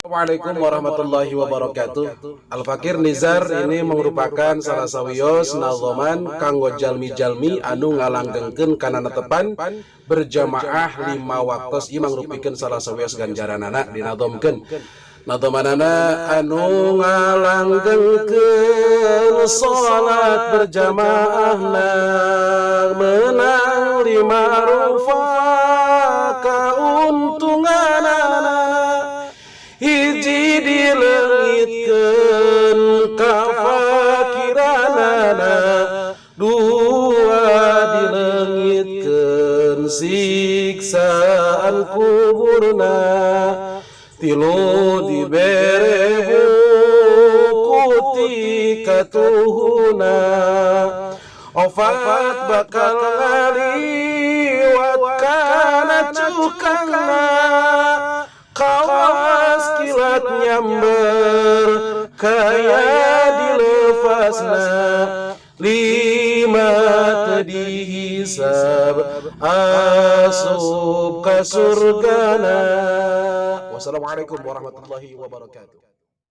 Assalamualaikum warahmatullahi wabarakatuh. Al-Fakir Nizar ini merupakan salah sawios nazoman kanggo jalmi-jalmi anu ngalanggengkeun kana netepan berjamaah lima waktos. Ieu mangrupikeun salah sawios ganjaranana dinazomkeun. Nazomanana anu ngalanggengkeun salat berjamaahna menang lima rupa kauntunganana. Hiji, dileungitkeun kafakiranana. Dua, dileungitkeun siksaan kuburna. Tilu, dibere buku ti katuhuna. Opat, bakal ngaliwat kana cukangna kawas kilat nyamber kaya dilefasna. Lima, teu dihisab, asup ka surgana. Wassalamualaikum warahmatullahi wabarakatuh.